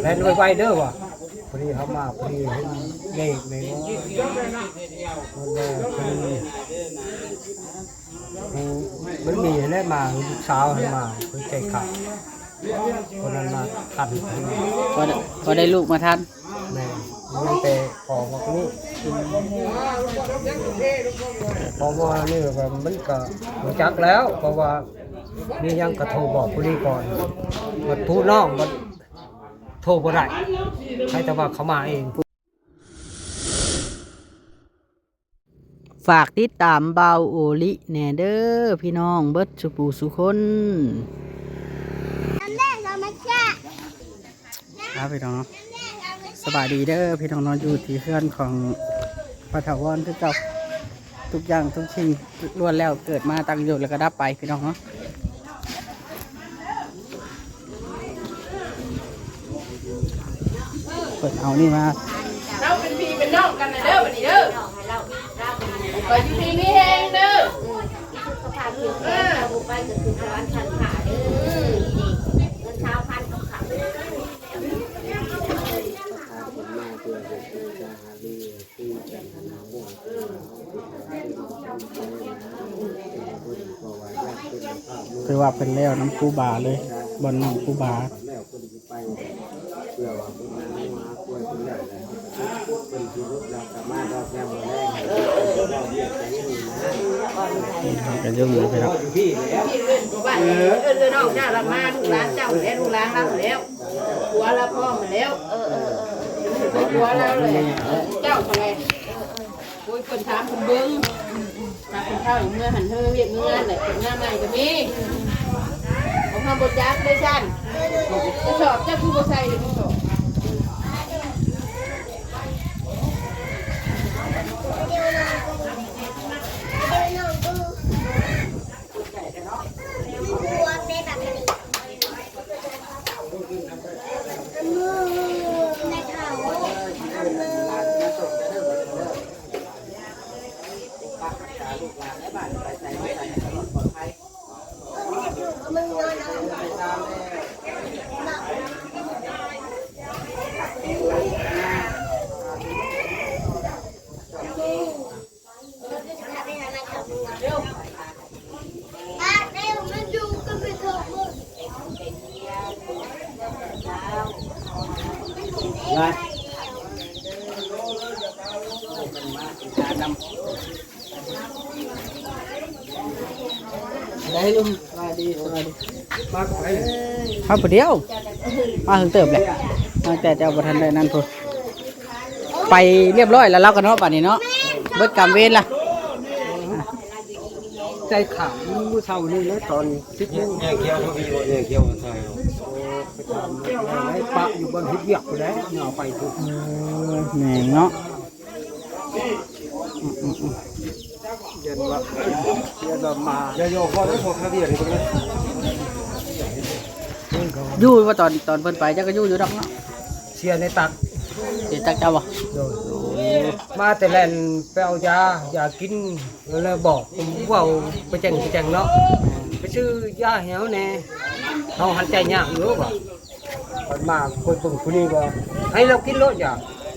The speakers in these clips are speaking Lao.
ແລ່ນໄວໆເດີວ່າ ພໍດີເຮົາມາ ພໍດີເຫັນເລກໃນ ມັນມີແຫຼະ ມາ ລູກສາວໃຫ້ມາ ເພິ່ນໃຈຂາດ ຄົນນັ້ນມາທັນ ພໍໄດ້ ພໍໄດ້ລູກມາທັນ. ແມ່ນ ຍັງແຕ່ພໍບັກນີ້ ເພາະວ່ານີ້ກໍ ມັນກໍຮູ້ຈັກແລ້ວ ເພາະວ່າມີຫຍັງກໍໂທບອກຜູ້ນີ້ກ່ອນ ບັດຜູ້ນ້ອງບັດໂທບໍ່ໄດ້ ໃຫ້ແຕ່ວ່າເຂົາມາເອງ. ຝາກຕິດຕາມບ່າວໂອລິແດ່ເດີພີ່ນ້ອງເບິດສູ່ຜູ້ສູ່ຄົນ. ອ່າ ພີ່ນ້ອງເນາະ ສະບາຍດີເດີພີ່ນ້ອງເນາະ ຢູ່ທີ່ເຮືອນຂອງພໍ່ຖາວອນຄືເກົ່າ. ທຸກຢ່າງທຸກສິ່ງລ້ວນແລ້ວເກີດມາ ຕັ້ງຢູ່ ແລ້ວກໍດັບໄປ ພີ່ນ້ອງເນາະ. ເພິ່ນເອົານີ້ມາ ເຮົາເປັນພີ່ເປັນນ້ອງກັນນະເດີ ບັດນີ້ເດີ ຂໍຢູ່ດີມີແຮງເດີ ສຸຂະພາບແຂງແຮງ ເຈົ້າບໍ່ໄປກໍຄືສະຫວັນຊັ້ນຟ້າເດີ ເງິນຊາວພັນກໍຂາດ. ຖືວ່າເພິ່ນແລ້ວນຳຄູບາເລີຍ ບ່ອນນັ່ງຄູບາ. ເພິ່ນກໍຢູ່ນີ້ພີ່ນ້ອງ ເອີ ເອີ ເອີ ນ້ອງເຈົ້າລະມາ ລູກຫຼານເຈົ້າແລ້ວ ລູກຫຼານລາວແລ້ວ ຜົວລາພ້ອມແລ້ວ ເອີ ເອີ ເອີ ຜົວລາວແລ້ວ ເຈົ້າຫັ້ນແຫຼະ. ໂອ້ຍ ເພິ່ນຖາມເພິ່ນເບິ່ງ ຖ້າເພິ່ນເຂົ້າເມືອຫັ້ນເຮີວຽກເມືອງານແຫຼະ ເພິ່ນມາໃໝ່ກໍມີ ຂອງເຮົາບໍ່ຈັກເດ້ຊັ້ນ ກະສອບເຈົ້າຄືບໍ່ໃສ່ເດ້ກະສອບ. ໄດ້ລຸງ ສະບາຍດີ ສະບາຍດີ ມາກັບໃຜ? ມາຜູ້ດຽວ ມາເຖິງເຕີບແຫຼະ ມາແຕ່ເຈົ້າບໍ່ທັນໄດ້ນັ້ນພຸ້ນ ໄປລຽບລ້ອຍແລ້ວລາວກໍເນາະ ບາດນີ້ເນາະ ເບິດກຳເວນລະ ໃຈຂາດມື້ເຊົ້ານີ້ແຫຼະ ຕອນສິບໂມງ ແຍກຂຽວບໍ່ມີບໍ່ ແຍກຂຽວໃສ່ ໂອ້ ໄປຖາມ ໄດ້ປະຢູ່ບ່ອນເຮັດວຽກພຸ້ນແຫຼະ ເອົາໄປພຸ້ນ ເອີ ແມ່ນເນາະ. ອືມໆໆ ຢ້ານວ່າ ຢ້ານວ່າມາ ຢ່າຢອກເວົ້າເດີ ພວກຄາເບຍນີ້ເບິ່ງເດີ ຢູ່ວ່າຕອນ ຕອນເພິ່ນໄປ ເຈົ້າກໍຢູ່ຢູ່ດອກເນາະ ເສຍໃນຕັກ ເສຍຕັກເຈົ້າບໍ່? ໂດຍ ໂອ້ ມາແຕ່ແລ່ນໄປເອົາຢາ ຢາກິນ ແລ້ວບອກ ເວົ້າໄປແຈ້ງໄປແຈ້ງເນາະ ໄປຊື້ຢາໃຫ້ເຮົາແດ່ ເຮົາຫັນໃຈຍາກຢູ່ວ່າ. ຂ້ອຍມາ ຂ້ອຍເບິ່ງຜູ້ນີ້ວ່າ ໃຫ້ລາວກິນໂລດຢາ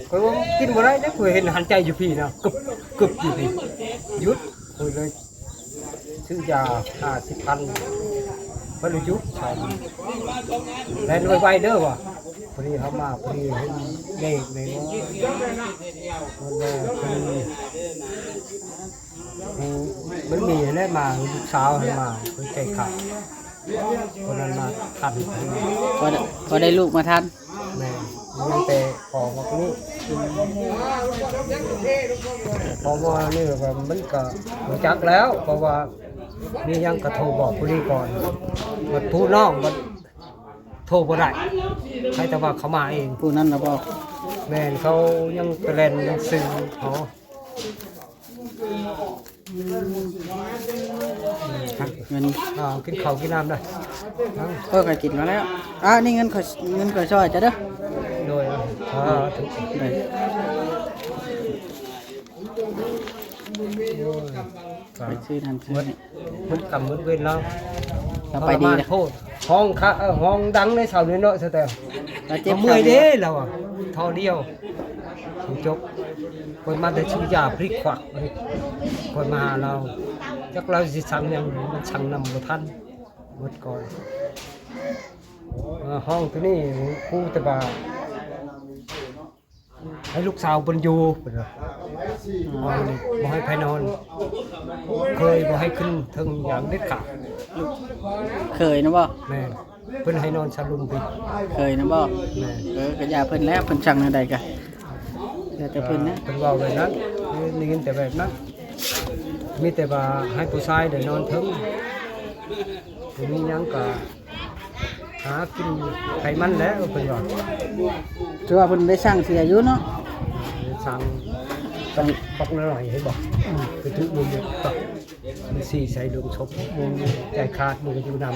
ຂ້ອຍວ່າກິນບໍ່ໄດ້ເດ້ ຂ້ອຍເຫັນຫັນໃຈຢູ່ພີ້ນະ ກຶບ ກຶບຢູ່ພີ້ ຢຸດ ຂ້ອຍເລີຍຊື້ຢາຫ້າສິບພັນ ເພິ່ນຢຸດ ແລ່ນໄວໆເດີວ່າ ພໍດີເຮົາມາ ພໍດີເຫັນເລກໃນ ມັນມີຫັ້ນແຫຼະ ມາລູກສາວໃຫ້ມາ ເພິ່ນໃຈຂາດ ຄົນນັ້ນມາທັນ ພໍໄດ້ ພໍໄດ້ລູກມາທັນ ແມ່ນ ຍັງແຕ່ພໍບັກນີ້ ເພາະວ່ານີ້ກໍມັນກໍຮູ້ຈັກແລ້ວ ເພາະວ່າມີຫຍັງກໍໂທບອກຜູ້ນີ້ກ່ອນ ບັດຜູ້ນ້ອງບັດໂທບໍ່ໄດ້ ໃຫ້ແຕ່ວ່າເຂົາມາເອງ ຜູ້ນັ້ນນະບໍ່ ແມ່ນ ເຂົາຍັງໄປແລ່ນໜັງສືເຂົາ. ເງິນ ອ່າ ກິນເຂົ້າກິນນ້ຳນະ ເອີ ຂ້ອຍກິນມາແລ້ວ ອ່າ ນີ້ເງິນຂ້ອຍ ເງິນຂ້ອຍຊ່ອຍເຈົ້າເດີ ໂດຍ ສາທຸ ໂດຍ ໄປຊື້ນັ້ນຊື້ນີ້ ໝົດກຳໝົດເວນແລ້ວ ສະບາຍດີ ໂພດ ຮ້ອງຄະ ເອີ ຮ້ອງດັງໃນເຊົ້ານີ້ເນາະ ສະແຕມ ບາດເຈັບ ເອົາເມື່ອຍເດ້ລາວອະ ທໍ່ດຽວ ຊິຈົບ. ຂ້ອຍມາແຕ່ຊື້ຢາພລິກຂວັກ ຂ້ອຍມາຫາລາວ ຈັກລາວຊິສັ່ງຫຍັງ ມັນສັ່ງນຳບໍ່ທັນ ໝົດກ່ອນ. ເອີ ຫ້ອງໂຕນີ້ ຄູແຕ່ວ່າ ໃຫ້ລູກສາວເພິ່ນຢູ່ ເພິ່ນວ່າ ອືມ ບໍ່ໃຫ້ໃຜນອນ ເຄີຍບໍ່ໃຫ້ຂຶ້ນເທິງຢ່າງເດັດຂາດ. ເຄີຍນະບໍ່? ແມ່ນ ເພິ່ນໃຫ້ນອນຊາລຸມພີ້. ເຄີຍນະບໍ່? ແມ່ນ ເອີ ກະຢ່າເພິ່ນແຫຼະ ເພິ່ນສັ່ງແນວໃດກະແລ້ວແຕ່ເພິ່ນນະ. ເອີ ເພິ່ນເວົ້າແບບນັ້ນ ໄດ້ຍິນແຕ່ແບບນັ້ນ ມີແຕ່ວ່າໃຫ້ຜູ້ຊາຍໄດ້ນອນເທິງ ບໍ່ມີຫຍັງກະ ຫາກິນໃຜມັນແຫຼະ ເພິ່ນວ່າ. ຖືວ່າເພິ່ນໄດ້ສັ່ງເສຍຢູ່ເນາະ ສັ່ງຕັ້ງບັກໜ້ອຍ ເຫັນບໍ່? ອືມ ໄປຖືກມັນຢູ່ ມັນຊີ້ໃສ່ໂລງສົບ ໃຈຂາດມັນກະຢູ່ນຳ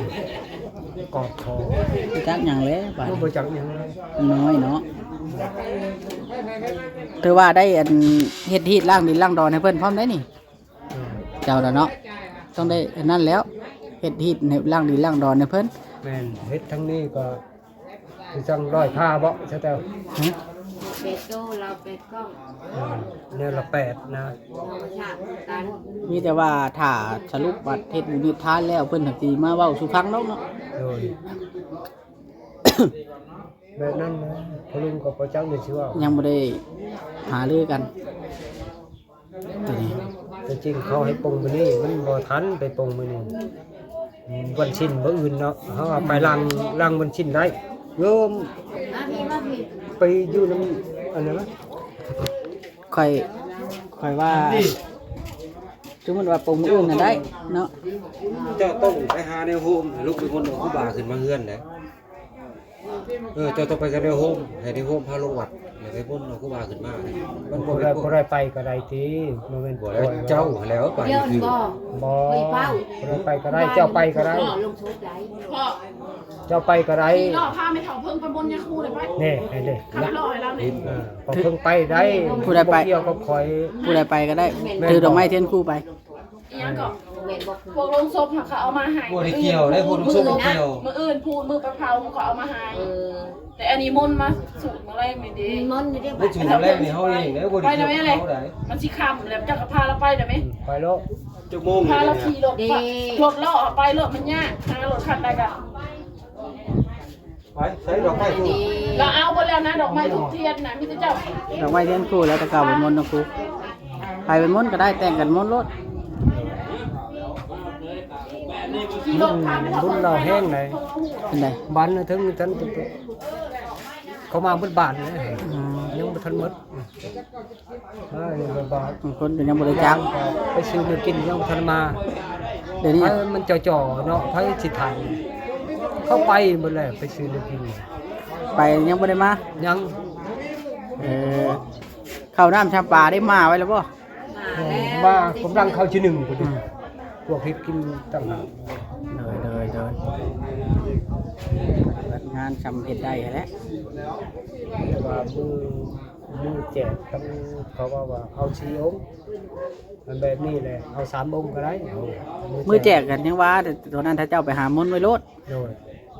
ກອດຄໍ. ບໍ່ຈັກຫຍັງແຫຼະບາດ ມັນບໍ່ຈັກຫຍັງເລີຍ ມັນນ້ອຍເນາະ. ຖືວ່າໄດ້ອັນ ເຮັດຮີດລ້າງດິນລ້າງດອນໃຫ້ເພິ່ນພ້ອມໄດ໋ນີ້. ເຈົ້າລະເນາະ ຕ້ອງໄດ້ອັນນັ້ນແລ້ວ ເຮັດຮີດໃຫ້ລ້າງດິນລ້າງດອນໃຫ້ເພິ່ນ. ແມ່ນ ເຮັດທາງນີ້ກະຄືຈັ່ງຮ້ອຍຜ້າເບາະ ຊະແຕ້ວ? ຫຶ? ແປດໂຕ ລາວແປດກ້ອງ ເອີ ແນວລະແປດນະ. ມີແຕ່ວ່າຖ້າສະຫຼຸບວ່າເຮັດບຸນເຮັດທານແລ້ວ ເພິ່ນຫາກຊິມາເວົ້າສູ່ຟັງດອກເນາະ. ໂດຍ ແບບນັ້ນນະ ພໍ່ລຸງກະບໍ່ຈັກແມ່ນຊິເວົ້າ ຍັງບໍ່ໄດ້ຫາລືກັນ. ໂຕນີ້ ໂຕຈິງເຂົາໃຫ້ປົງມື້ນີ້ ມັນບໍ່ທັນໄປປົງມື້ນີ້ ວັນສິນມື້ອື່ນເນາະ ເຮົາເອົາໄປລ້າງ ລ້າງວັນສິນໄດ້ໂຍມ. ໄປຢູ່ນຳອັນນັ້ນນະ ຂ້ອຍ ຂ້ອຍວ່າ ສົມມຸດວ່າປົງມື້ອື່ນນະໄດ້ເນາະ. ເຈົ້າຕ້ອງໄປຫາແນວໂຮມ ລຸກໄປມົນເອົາຄູບາຂຶ້ນມາເຮືອນເດ້. ເອີ ເຈົ້າຕ້ອງໄປກັບແນວໂຮມ ໃຫ້ແນວໂຮມພາລົງວັດ ໃຫ້ໄປມົນເອົາຄູບາຂຶ້ນມາ. ມັນບໍ່ແມ່ນ ຜູ້ໃດ ຜູ້ໃດໄປກະໄດ້ຕິ ບໍ່ແມ່ນ ບໍ່ແລ້ວ ເຈົ້າຫັ້ນແຫຼະໄປຄື ບໍ່ ຜູ້ໃດໄປກະໄດ້ ເຈົ້າໄປກະໄດ້ ເຈົ້າໄປກະໄດ້. ຂີ່ລໍ້ພາແມ່ເຖົ້າເພິ່ງໄປມົນຍາຄູໄດ້ໄປ ແນ່ ໃຫ້ເດ້ ຂັບລໍ້ໃຫ້ລາວແນ່. ເອີ ເພິ່ງໄປໄດ້ ຜູ້ໃດໄປ ບໍ່ກ່ຽວກັບຂ້ອຍ ຜູ້ໃດໄປກະໄດ້ ຖືດອກໄມ້ທຽນຄູໄປ. ອີຫຍັງກໍ ພວກໂລງສົບຫັ້ນເຂົາເອົາມາໃຫ້ ບໍ່ໄດ້ກ່ຽວເດ້ ພວກໂລງສົບບໍ່ກ່ຽວ ມື້ອື່ນພຸ້ນ ມື້ໄປເຜົາເຂົາເອົາມາໃຫ້. ເອີ ແຕ່ອັນນີ້ມົນມາສູດມື້ແລງນີ້ເດ້ ມັນມົນຢູ່ເດ້ ມັນສູດມື້ແລງນີ້ເຮົາເອງເດ້ ບໍ່ໄດ້ກ່ຽວເຂົາໃດ໋. ມັນຊິຄ່ຳແລ້ວ ເຈົ້າກະພາລາວໄປໄດ້ແມະ ໄປໂລດ. ຈັກໂມງ ພາລາວຂີ່ລົດ ລົດລໍ້ເອົາໄປໂລດ ມັນຍາກ ຫາລົດຄັນໃດກະ ໄປໃສ່ດອກໄມ້ທູບ ລາວເອົາເບິດແລ້ວນະ ດອກໄມ້ທູບທຽນນະ ມີແຕ່ເຈົ້າ ດອກໄມ້ທຽນຄູ ແລ້ວແຕ່ເກົ່າໄປມົນນຳຄູ ໃຜໄປມົນກະໄດ້ ແຕ່ງກັນມົນໂລດ. ບຸນລາວແຮງໃດ໋ ເປັນໃດ ບ້ານເທິງຊັ້ນ ເຂົາມາເບິດບ້ານເລີຍ. ອືມ ຍັງບໍ່ທັນໝົດ ມານີ້ບໍ່ ບາງຄົນກະຍັງບໍ່ໄດ້ຈັກ ໄປຊື້ແນວກິນຍັງບໍ່ທັນມາ. ດຽວນີ້ມັນຈ່ອໆເນາະ ໃຜຊິທັນ ເຂົາໄປໝົດແລ້ວ ໄປຊື້ແນວກິນ ໄປຍັງບໍ່ໄດ້ມາ ຍັງ. ເອີ ເຂົ້ານ້ຳຊຳປາໄດ້ມາໄວ້ແລ້ວບໍ່? ມາກຳລັງເຂົ້າທີໜຶ່ງພຸ້ນ ອືມ ພວກເຮັດກິນຕ່າງຫາກ. ໂດຍ ໂດຍ ໂດຍ ງານຊຳເຮັດໄດ້ຫັ້ນແຫຼະ ແຕ່ວ່າມື້ ມື້ແຈກ ເຂົາເວົ້າວ່າເອົາສີ່ອົງ ມັນແບບນີ້ແຫຼະ ເອົາສາມອົງກະໄດ້. ເອົາມື້ແຈກ ມື້ແຈກກະຍັງວ່າ ແຕ່ຕອນນັ້ນຖ້າເຈົ້າໄປຫາມົນໄວ້ໂລດ. ໂດຍ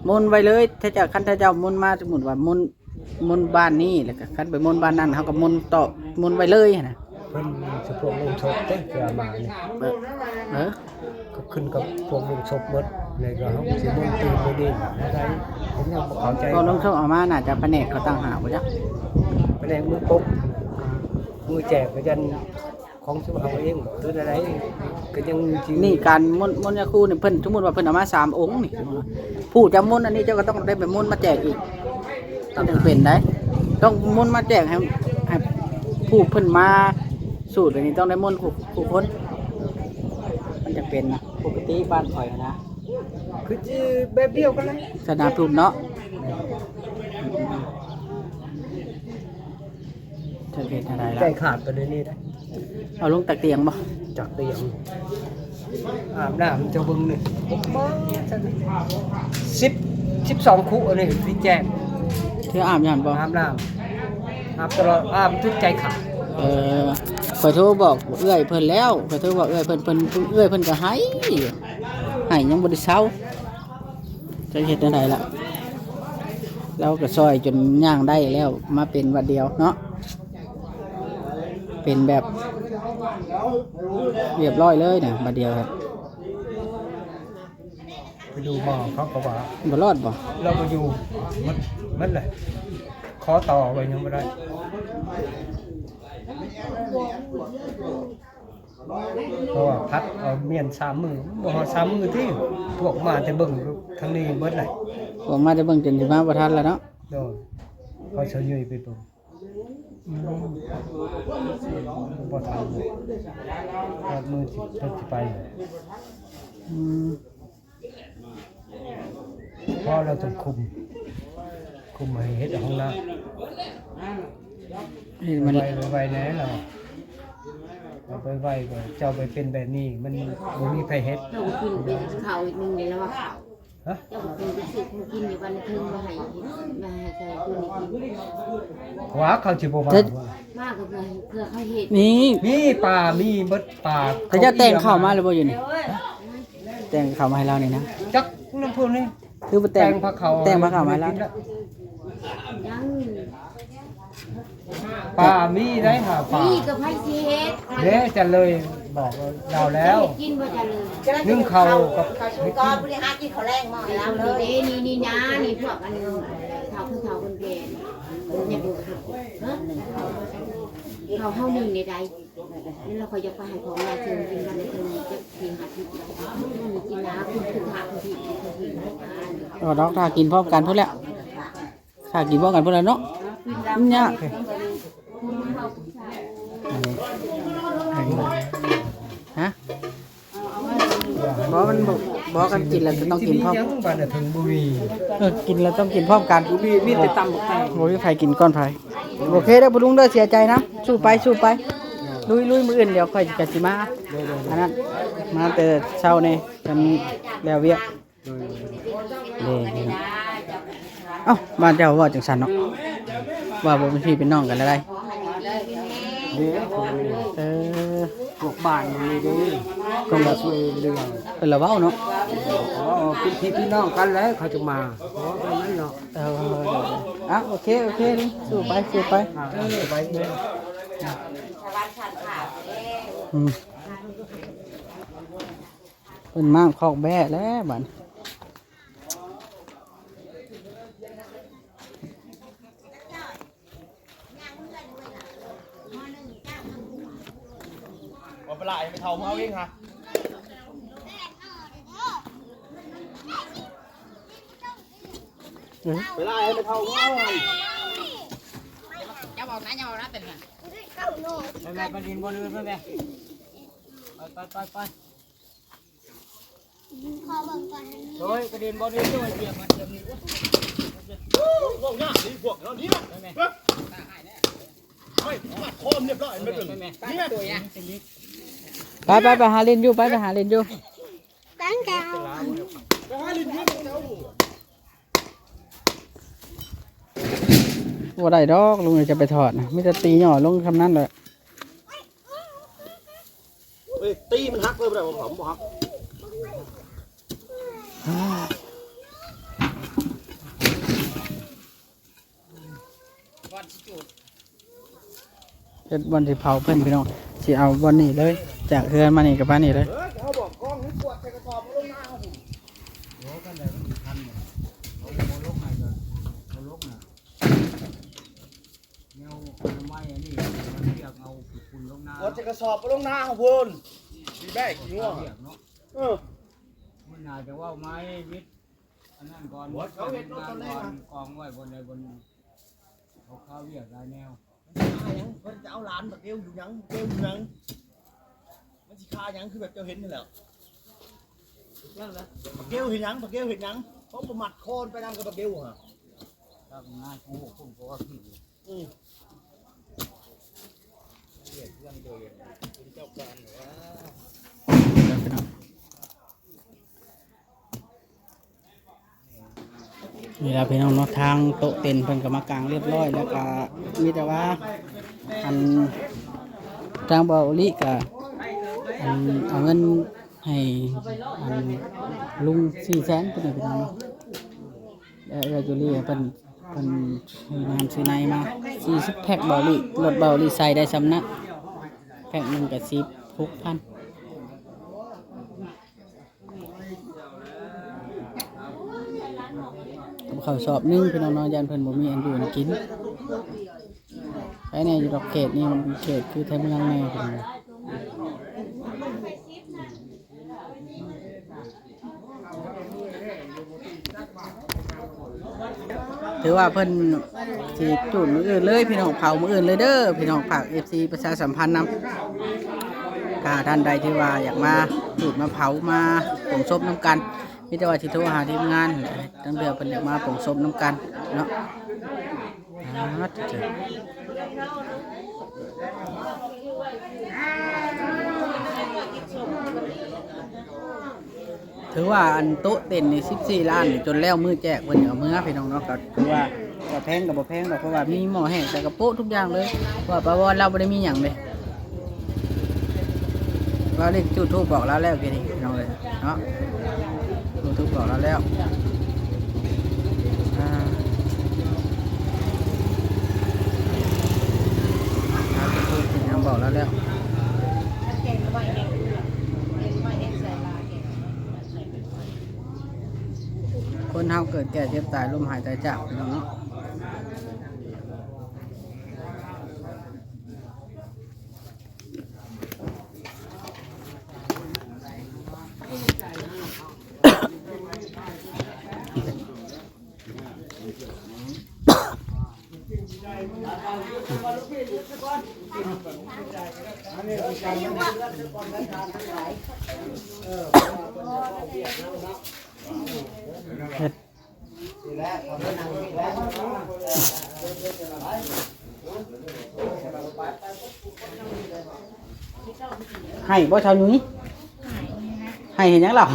ມົນໄວ້ເລີຍ ຖ້າເຈົ້າ ຄັນຖ້າເຈົ້າມົນມາ ສົມມຸດວ່າມົນ ມົນບ້ານນີ້ ແລ້ວກະຄັນໄປມົນບ້ານນັ້ນ ເຮົາກະມົນຕໍ່ ມົນໄວ້ເລີຍຫັ້ນນະ. ເພິ່ນສະພວກໂລງສົບເດ້ ທີ່ເອົາມານີ້ ເອີ ເອີ ກໍຂຶ້ນກັບພວກໂລງສົບໝົດ ແລ້ວກະເຮົາຊິມົນຕື່ມມື້ນີ້ແນວໃດ ເພິ່ນຍັງບໍ່ເຂົ້າໃຈ. ພວກໂລງສົບເອົາມາໜ້າຈະພະແນກເຂົາຕ່າງຫາກບໍ່ຈັກ ພະແນກມືປົກ ມືແຈກກະຍັນ ຂອງຊຸມເຮົາເອງບໍ່ ຫຼືໃດໆ ກະຍັງຊິ ນີ້ການມົນ ມົນຍາຄູນີ້ ເພິ່ນ ສົມມຸດວ່າເພິ່ນເອົາມາສາມອົງນີ້ ຜູ້ຈະມົນອັນນີ້ເຈົ້າກະຕ້ອງໄດ້ໄປມົນມາແຈກອີກ ມັນຈັ່ງເປັນໄດ໋. ຕ້ອງມົນມາແຈກໃຫ້ ໃຫ້ຜູ້ເພິ່ນມາສູດອັນນີ້ ຕ້ອງໄດ້ມົນຄູ່ ຄູ່ຄົນ ມັນຈັ່ງເປັນນະ. ປົກກະຕິບ້ານຂ້ອຍຫັ້ນນະ ຄືຊິແບບດຽວກັນແຫຼະ ສະໜາມທຸບເນາະ. ຈັກເຮັດແນວໃດລະ ໃຈຂາດປານນີ້ໄດ໋. ເອົາລົງຕາກຕຽງບໍ່? ຕາກຕຽງ ອາບນ້ຳເຈົ້າເບິ່ງນີ້ ສິບ ສິບສອງຄຸ ອັນນີ້ຊິແຈ້ງ ເທື່ອອາບຍັງບໍ່? ອາບນ້ຳ ອາບຕະຫຼອດ ອາບຈົນໃຈຂາດ. ເອີ ຂ້ອຍໂທບອກເອື້ອຍເພິ່ນແລ້ວ ຂ້ອຍໂທບອກເອື້ອຍເພິ່ນ ເພິ່ນ ເອື້ອຍເພິ່ນກະໄຫ້ ໄຫ້ຍັງບໍ່ໄດ້ເຊົາ. ຈະເຮັດແນວໃດລະ? ລາວກໍຊ່ອຍຈົນຍ່າງໄດ້ແລ້ວ ມາເປັນບາດດຽວເນາະ ເປັນແບບຮຽບຮ້ອຍເລີຍນະ ບາດດຽວ ໄປດູໝໍເຂົາກໍວ່າ ບໍ່ລອດບໍ່? ລາວກໍຢູ່ໝົດ ໝົດແຫຼະ ຂໍຕໍ່ໄວ້ຍັງບໍ່ໄດ້ ເພາະວ່າພັດເອົາມ້ຽນສາມມື້ ບໍ່ຮອດສາມມື້ຕິ ພວກມາແຕ່ເບິ່ງທາງນີ້ໝົດແຫຼະ ພວກມາແຕ່ເບິ່ງຈົນຊິມາບໍ່ທັນແລ້ວເນາະ ໂດຍ ເຂົາຊະຫຍຸ້ຍໄປເບິ່ງ ອືມ ບໍ່ທັນ ຮອດມື້ຊິ ເພິ່ນຊິໄປ ອືມ ພໍລາວຕ້ອງຄຸມ ຄຸມໃຫ້ເຮັດຫ້ອງນ້ຳ ເຮັດມັນໄວໆ ໄວໆແດ່ລາວ ໄວໆ ເຈົ້າໄປເປັນແບບນີ້ ມັນບໍ່ມີໃຜເຮັດ ເຈົ້າກໍກິນແຕ່ເຂົ້າອີກໜຶ່ງນີ້ລະວ່າເຂົ້າ ຮະ? ເຈົ້າກໍກິນແຕ່ຊື້ຂອງກິນຢູ່ບ້ານເທິງມາໃຫ້ ມາໃຫ້ໃສ່ຄືນນີ້ກິນ ວ່າເຂົາຊິບໍ່ມາ ມາກໍເພື່ອ ເພື່ອເຂົາເຮັດ ນີ້ ມີປາ ມີເບິດປາ ເຂົາເຈົ້າແຕ່ງເຂົ້າມາແລ້ວບໍ່ຢູ່ນີ້? ແຕ່ງເຂົ້າມາໃຫ້ລາວນີ້ນະ ຈັກນຳເພິ່ນນີ້ ຄືບໍ່ແຕ່ງ ແຕ່ງພາເຂົ້າ ແຕ່ງພາເຂົ້າມາໃຫ້ລາວ ຍັງ ປາມີໄດ໋ຫາປາ ມີກໍໃຜຊິເຮັດ ເດ້ ຈະເລີຍບອກລາວແລ້ວ ເຮັດກິນບໍ່ຈະເລີຍ ໜຶ້ງເຂົ້າກັບ ເຂົ້າຊຸມກ່ອນ ຜູ້ໃດຫາກິນເຂົ້າແລງມາໃຫ້ລາວເລີຍ ນີ້ ນີ້ນາ ນີ້ພວກອັນເຖົ້າຜູ້ເຖົ້າຄົນແກ່ ເຂົາເຮົາໜຶ່ງໃດ ນີ້ລະຂ້ອຍຢາກໄປໃຫ້ຂອງລາວເຊີນກິນກັນເທິງຈັກສີ່ຫ້າສິບ ມັນກິນນາ ຄືຖ້າຄືທີ່ ເອີ ດອກ ຖ້າກິນພ້ອມກັນພຸ້ນແຫຼະ ຖ້າກິນພ້ອມກັນພຸ້ນແຫຼະເນາະ ມັນຍາກ ຮະ? ບໍ່ ມັນບໍ່ ບໍ່ ຄັນກິນແລ້ວຕ້ອງກິນພ້ອມ ບາດນະເທິງບໍ່ມີ ເອີ ກິນແລ້ວຕ້ອງກິນພ້ອມກັນ ບໍ່ມີ ມີແຕ່ຕຳບັກແຕງ ບໍ່ມີໃຜກິນກ່ອນໃຜ ໂອເຄເດີພໍ່ລຸງເດີ ເສຍໃຈນຳ ສູ້ໄປ ສູ້ໄປ ລຸຍ ລຸຍ ມື້ອື່ນດຽວຂ້ອຍກໍຊິມາ ໂດຍໆໆ ອັນນັ້ນ ມາແຕ່ເຊົ້າແດ່ ຄັນແລ້ວວຽກ ໂດຍ ເດ້ ເດ້ ເອົ້າ ບ້ານເຈົ້າເວົ້າຈັ່ງຊັ້ນເນາະ ວ່າບໍ່ເປັນພີ່ເປັນນ້ອງກັນແລ້ວໃດ ເດ້ ເອີ ພວກບ້ານນີ້ເດ້ ເພິ່ນລະຊ່ວຍເຫຼືອ ເພິ່ນລະເວົ້າເນາະ ເວົ້າເປັນພີ່ເປັນນ້ອງກັນແລ້ວເຂົາຈະມາ ເວົ້າແບບນັ້ນເນາະ ເອີ ເອີ ເອີ ອ່ະ ໂອເຄ ໂອເຄ ສູ້ໄປ ສູ້ໄປ ອ່າ ສະບາຍດີ ອືມ. ເພິ່ນມ້າງຄອກແບ້ແລ້ວບາດນີ້ ບໍ່ປະຫຼາຍ ໄປເຖົ້າມາເອົາເອງຫະ ອືມ ປະຫຼາຍ ໄປເຖົ້າມາເອົາຫັ້ນ ຢ່າບອກນະ ຢ່າບອກນະ ເປັນຫຍັງ ໄປ ໄປ ໄປຫຼິ້ນບ່ອນອື່ນໄປແມ່ ໄປ ໄປ ໄປ ໄປ. ໂອ້ຍ ກະເດັນບໍ່ໄດ້ ໂອ້ຍ ຢຽບມັນ ຢຽບນີ້ ໂອ້ຍ ເວົ້າຍາກນີ້ພວກເຮົານີ້ນະ ໄປແມ່ ເຮີ້ຍ ໄປ ມັດຄອມຮຽບຮ້ອຍ ໄປ ໄປ ໄປ ໄປ ໄປ ໄປ ໄປຫາຫຼິ້ນຢູ່ ໄປ ໄປຫາຫຼິ້ນຢູ່ ຕັ້ງແຕ່ ໄປຫາຫຼິ້ນຢູ່ ບໍ່ໄດ້ດອກ ລຸງຈະໄປຖອດນະ ມີແຕ່ຕີຫຍໍ້ລົງສ່ຳນັ້ນແຫຼະ. ເອີຍ ຕີມັນຫັກເລີຍ ບໍ່ໄດ້ ບໍ່ ບໍ່ຫັກ ເຮັດບ່ອນຊິເຜົາເພິ່ນພີ່ນ້ອງ ຊິເອົາບ່ອນນີ້ເລີຍ ຈາກເຮືອນມານີ້ກໍປານນີ້ເລີຍ ເອີຍ ເຮົາບອກກອງນີ້ກວດໃສ່ກະສອບເອົາລົງນາເຮົາພຸ້ນ ໂອ້ ຄັນໃດມັນທັນ ເອົາ ເອົາລົງໃຫ້ກໍເອົາລົງນະ. ແນວອະນາໄມອັນນີ້ ມັນວຽກເອົາຂີ້ຝຸ່ນລົງນາ ກວດໃສ່ກະສອບເອົາລົງນາເຮົາພຸ້ນ ຊິໄດ້ຂີ້ງົວ ວຽກເນາະ ເອີ ມັນໜ້າຈະເວົ້າໄມ້ວິດອັນນັ້ນກ່ອນ ເຂົາເຮັດລົດຕອນແລງ ກອງໄວ້ບ່ອນໃດບ່ອນໜຶ່ງ ເຂົາຄາວຽກຫຼາຍແນວ ເພິ່ນຈະເອົາຫຼານບັກເກວຢູ່ຫຍັງ ບັກເກວຢູ່ຫຍັງ ມັນຊິຄາຫຍັງ ຄືແບບເຈົ້າເຫັນຫັ້ນແຫຼ້ວ ບັກເກວເຮັດຫຍັງ ບັກເກວເຮັດຫຍັງ ເຂົາບໍ່ມັດຄອໄປນຳກັບບັກເກວຫະ ອືມ ນີ້ລະພີ່ນ້ອງເນາະ ທາງໂຕະເຕັນເພິ່ນກໍມາກາງຮຽບຮ້ອຍ ແລ້ວກໍມີແຕ່ວ່າ ອັນ ທາງເບົາອີລິກໍ ອັນ ເອົາເງິນໃຫ້ ອັນ ລຸງສີ່ແສນ ເພິ່ນ ພີ່ນ້ອງເນາະ ແລ້ວເອື້ອຍຈູລີເພິ່ນ ເພິ່ນຊື້ນ້ຳຊື້ໃນມາສີ່ສິບແພັກ ເບົາລີ້ ລົດເບົາລີ້ໃສ່ໄດ້ສ່ຳນັ້ນ ແພັກໜຶ່ງກໍສິບຫົກພັນ ກັບເຂົ້າສອບໜຶ່ງ ພີ່ນ້ອງເນາະ ຢ້ານເພິ່ນບໍ່ມີອັນຢູ່ອັນກິນ. ໄປແດ່ຢູ່ດອກ ເຂດນີ້ມັນເປັນເຂດຄືໄທເມືອງແດ່ ພີ່ນ້ອງ. ຖືວ່າເພິ່ນຊິຈູດມື້ອື່ນເລີຍ ພີ່ນ້ອງ, ເຜົາມື້ອື່ນເລີຍເດີ ພີ່ນ້ອງ. ຝາກເອັຟຊີປະຊາສຳພັນນຳ ຖ້າທ່ານໃດທີ່ວ່າຢາກມາຈູດມາເຜົາ ມາປົງສົບນຳກັນ ມີແຕ່ວ່າຊິໂທຫາທີມງານ ທັງເທື່ອເພິ່ນຢາກມາປົງສົບນຳກັນເນາະ. ອ່າ ຖືວ່າອັນໂຕະເຕັນນີ້ສິບສີ່ລ້ານນີ້ ຈົນແລ້ວມື້ແຈກເພິ່ນກໍເມືອ ພີ່ນ້ອງເນາະ. ກໍຖືວ່າບໍ່ແພງກໍບໍ່ແພງດອກ ເພາະວ່າມີໝໍ້ແຫ້ງໃສ່ກະໂປະທຸກຢ່າງເລີຍ ເພາະວ່າປາວອນລາວບໍ່ໄດ້ມີຫຍັງເດ້. ລາວໄດ້ຈູດທູບບອກລາວແລ້ວ ກີ້ນີ້ ພີ່ນ້ອງເອີຍເນາະ, ຈູດທູບບອກລາວແລ້ວ. ອ່າ ລາວໄດ້ຈູດທູບຫຍັງບອກລາວແລ້ວ. ຄົນເຮົາເກີດແກ່ເຈັບຕາຍ ລົ້ມຫາຍຕາຍຈາກ ພີ່ນ້ອງເນາະ. ເຮັດ ໄຫ້ບໍ່ຊາວຍຸ້ຍ? ໄຫ້ເຮັດຫຍັງລາວ?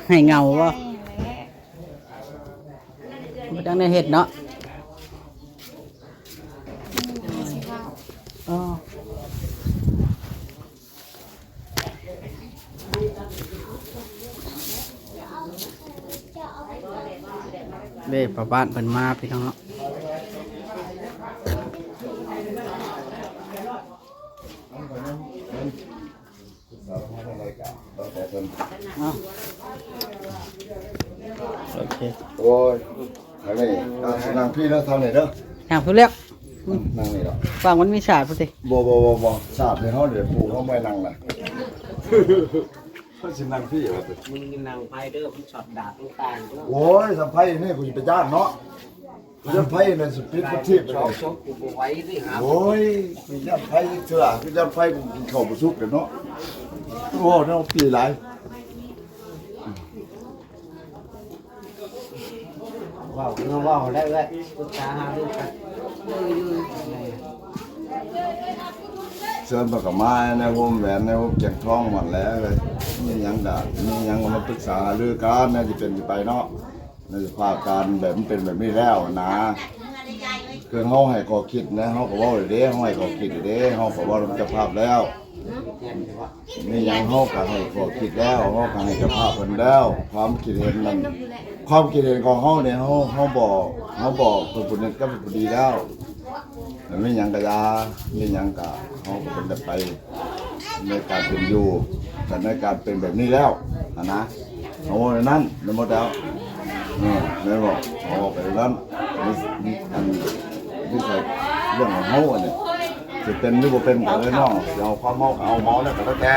ໄຫ້ເຫງົາບໍ່? ບໍ່ຈັກແນວເຮັດເນາະ. ອໍ ເດ້ ພໍ່ບ້ານເພິ່ນມາ ພີ່ນ້ອງເນາະ. ເອົາ ໂອເຄ ໂອ້ຍ ອັນນີ້ ອ່າ ນັ່ງພີ້ເດີ ທາງນີ້ເດີ ນັ່ງພີ້ແລ້ວ ອືມ ນັ່ງນີ້ເນາະ ຝັ່ງມັນມີສາດພຸ້ນຕິ. ບໍ່ ບໍ່ ບໍ່ ບໍ່ ສາດໃຫ້ເຮົາເດ ຜູ້ເຮົາບໍ່ໃຫ້ນັ່ງນະ ເຂົາຊິນັ່ງພີ້ວ່າຕິ. ມຶງນັ່ງໄພເດີ ມັນຊັອດດາດຕ່າງໆເດີ. ໂອ້ຍ ສຳໄພນີ້ ກູຊິໄປຢ້ານເນາະ. ຢ້ານໄຟນັ້ນ ສະປີດປະທີບເລີຍ. ໂອ້ຍ ຢ້ານໄຟເທື່ອ ຢ້ານໄຟ ກິນເຂົ້າບໍ່ສຸກເດ້ເນາະ. ໂອ້ ແນວປີ້ຫຼາຍ ເວົ້າ ເວົ້າໄດ້ເອື້ອຍ ປຶກສາຫາລືກັນ. ເຊີນເພິ່ນກໍມາໃນໂຮມແຫວນ ໃນໂຮມກຽງທອງໝົດແຫຼະເອີຍ. ມີຫຍັງກໍ ມີຫຍັງກໍມາປຶກສາຫາລືກັນ ແນວຊິເປັນຊິໄປເນາະ. ໃນສະພາບການແບບມັນເປັນແບບນີ້ແລ້ວນະ ຄືເຮົາໃຫ້ຂໍ້ຄິດນະ ເຮົາກໍເວົ້າແລ້ວເດ້ ເຮົາໃຫ້ຂໍ້ຄິດແລ້ວເດ້ ເຮົາກໍເວົ້ານຳເຈົ້າພາບແລ້ວ ມີຫຍັງເຮົາກໍໃຫ້ຂໍ້ຄິດແລ້ວ ເຮົາກໍໃຫ້ເຈົ້າພາບເພິ່ນແລ້ວ ຄວາມຄິດເຫັນນັ້ນ ຄວາມຄິດເຫັນຂອງເຮົານີ້ ເຮົາ ເຮົາບອກ ເຮົາບອກເພິ່ນຜູ້ນັ້ນກັບເພິ່ນຜູ້ນີ້ແລ້ວ. ແລ້ວມີຫຍັງກະຢ່າ ມີຫຍັງກະເຮົາກະເປັນແບບໄປໃນການເປັນຢູ່ ແຕ່ໃນການເປັນແບບນີ້ແລ້ວຫັ້ນນະ ເຮົາເວົ້າແນວນັ້ນແມ່ນບໍ່ແຕ້ວ? ເອີ ແມ່ນບໍ່? ເຮົາເວົ້າໄປແນວນັ້ນ ມີ ມີອັນ ນິໄສເລື່ອງຂອງເຮົາອັນນີ້ ຊິເປັນຫຼືບໍ່ເປັນກະເລີຍນ້ອງ ຊິເອົາຄວາມເຮົາກະເອົາ ເຮົາແລ້ວກະແລ້ວແຕ່.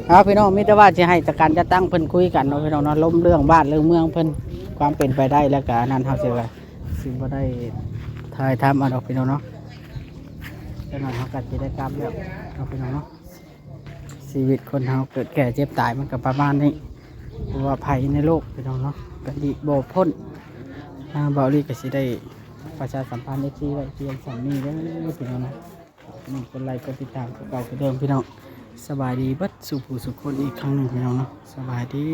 ເອົາ ພີ່ນ້ອງ ມີແຕ່ວ່າຊິໃຫ້ຈັດການຈັດຕັ້ງເພິ່ນຄຸຍກັນເນາະ ພີ່ນ້ອງເນາະ ລົມເລື່ອງບ້ານເລື່ອງເມືອງເພິ່ນ ຄວາມເປັນໄປໄດ້ ແລ້ວກະອັນນັ້ນ ເຮົາຊິວ່າ ຊິບໍ່ໄດ້ຖ່າຍທຳເອົາດອກພີ່ນ້ອງເນາະ ຈັກໜ້ອຍເຮົາກໍຊິໄດ້ກັບແລ້ວເນາະພີ່ນ້ອງເນາະ. ຊີວິດຄົນເຮົາເກີດແກ່ເຈັບຕາຍມັນກໍປະມານນີ້ ບໍ່ວ່າໃຜໃນໂລກພີ່ນ້ອງເນາະ ກໍຫຼີກບໍ່ພົ້ນ. ທາງເບົາລີກໍຊິໄດ້ປະຊາສຳພັນເອັຟຊີໄວ້ພຽງສ່ຳນີ້ເດີພີ່ນ້ອງເນາະ. ຝາກພີ່ນ້ອງກົດໄລກົດຕິດຕາມຄືເກົ່າຄືເດີມພີ່ນ້ອງ. ສະບາຍດີເບິດສູ່ຜູ້ສູ່ຄົນອີກຄັ້ງໜຶ່ງພີ່ນ້ອງເນາະ ສະບາຍດີ.